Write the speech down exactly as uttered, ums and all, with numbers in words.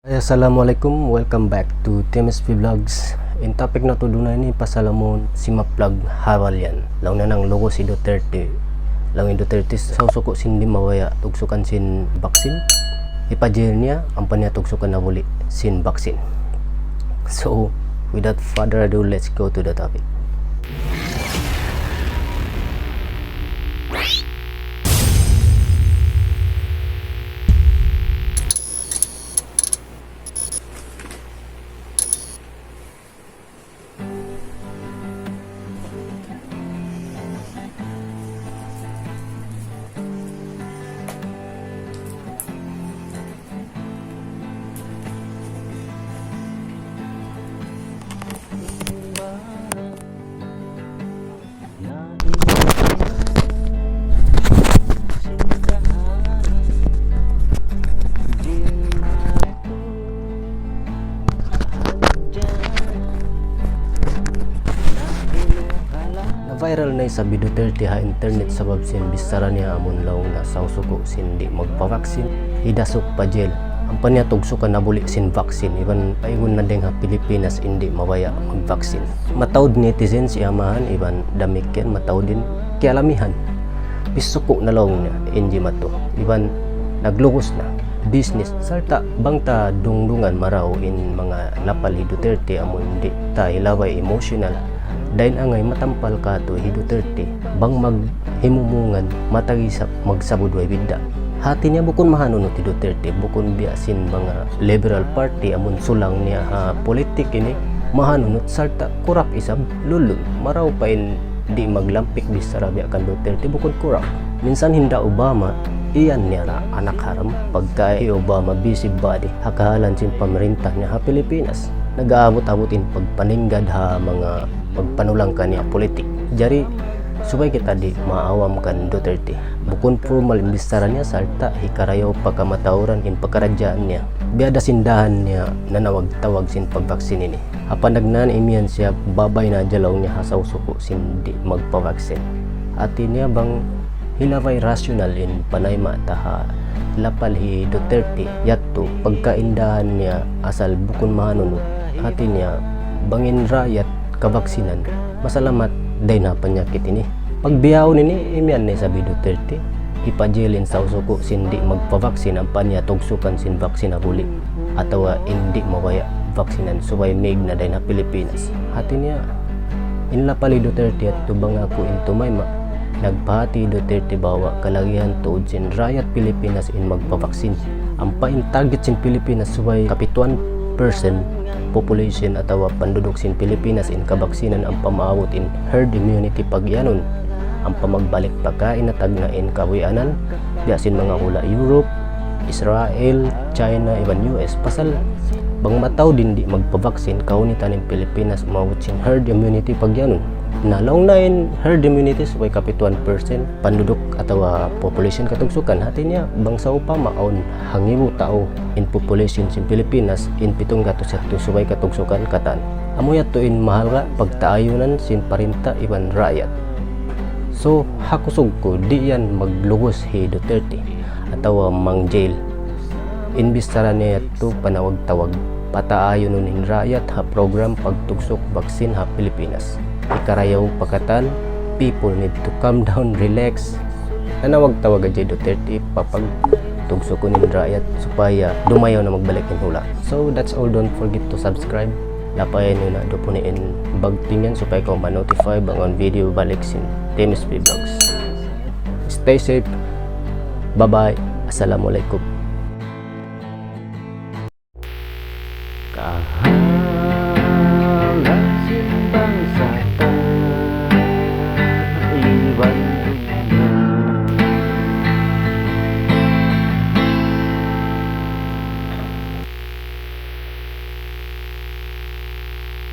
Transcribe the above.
Assalamualaikum, welcome back to T M S P Vlogs. In topic natu' dunay ini pasal amun simaplag ha balian. Laung niya nanglugus hi Duterte. Laung hi Duterte, sawsuku' sin di' mabaya' tugsukan sin vaccine. Ipa-jail niya, ampa niya tugsukan na buli sin vaccine. So, without further ado, let's go to the topic. Na-viral na isab hi Duterte ha internet sabab sin bichara niya amun laung niya sawsuku' sin di' magpa-vaccine, hidasuk pa jail. Ampa niya tugsukan na buli sin vaccine, iban paigun na dayng ha Pilipinas in di' mabaya' mag-vaccine. Mataud netizens iyamahan, iban damikkiyan mataud in kiyalamihan. Pisuku' na laung niya in jimatu, iban naglugus na business. Sarta' bang ta dungdungan marayaw in manga lapal hi Duterte amun di' ta hilabay emotional. Dayn ha angay matampal katu' hi Duterte, bang maghimumungan matagi sa magsabud way bidda'. Hati niya bukun mahanunut hi Duterte, bukun biya' sin manga Liberal Party amun sulang niya ha politik ini, mahanunut sarta' kurap isab lulun. Marayaw pa in di' maglampik bichara biya' kan Duterte bukun kurap. Minsan hinda Obama, iyan niya ra anak haram, pagka hi Obama busy body, ha kahalan sin pamarinta niya ha Pilipinas. Nag-aabut-abut in pagpaninggad ha manga magpanulang kaniya politik. Jari, subay kita di' maawam kan Duterte. Bukun formal in bichara niya, sarta' hikarayaw pa kamatauran in pakaradjaan niya. Biya' da sin dahan niya nanawag-tawag sin pag-vaccine ini. Ha panagnaan imiyan siya, babay na ja laung niya ha sawsuku' sin di' magpa-vaccine. Hati niya bang hilabay rational in panayma' ta ha lapal hi Duterte yadtu, pagka in dahan niya asal bukun mahanunut. Hati niya, bang in raayat kabaksinan, masalamat dayn ha panyakit ini. Pagbihaun ini, imiyan na isab hi Duterte, ipa-jail in sawsuku' sin di' magpa-vaccine ampa niya tugsukan sin vaccine ha buli, atawa in di' mabaya' vaksinan subay mīg na dayn ha Pilipinas. Hati niya, in lapal hi Duterte yadtu bang aku in tumayma', nagpahāti hi Duterte bahwa kalagihan tuud sin raayat Pilipinas in magpa-vaccine. Ampa in target sin Pilipinas subay kapituan percent population atawa panduduk sin Pilipinas in kabaksinan ampa maabut in herd immunity pagiyanun. Ampa magbalik pa kaina tagna' in kabuhianan, biya' sin manga hula' Europe, Israel, China, iban U S. Pasal bang mataud in di' magpa-vaccine, kahunitan in Pilipinas maabut sin herd immunity pagiyanun. Na laung niya in herd immunity subay kapituan percent panduduk atawa population katugsukan. Hati niya, bang sawpama awn hangibu tau in population sin Pilipinas, in pitung gatus yadtu subay katugsukan katan. Amu yadtu in mahalga' pagtaayunan sin parinta iban raayat. So, ha kusug ku, di' yan maglugus hi Duterte atawa mang-jail. In bichara niya yadtu panawag-tawag, pataayunun in raayat ha program pagtugsuk vaccine ha Pilipinas. Hikarayaw pa katan, people need to calm down, relax. Nanawag-tawag hadja hi Duterte pa pagtugsukun in raayat supaya dumayaw na magbalik in hula'. So that's all, don't forget to subscribe. Lapay niyu na dupuni in bagting yan supaya kaw ma-notify bang awn video balik sin T M S P Vlogs. Stay safe. Bye-bye. Assalamualaikum. Kaha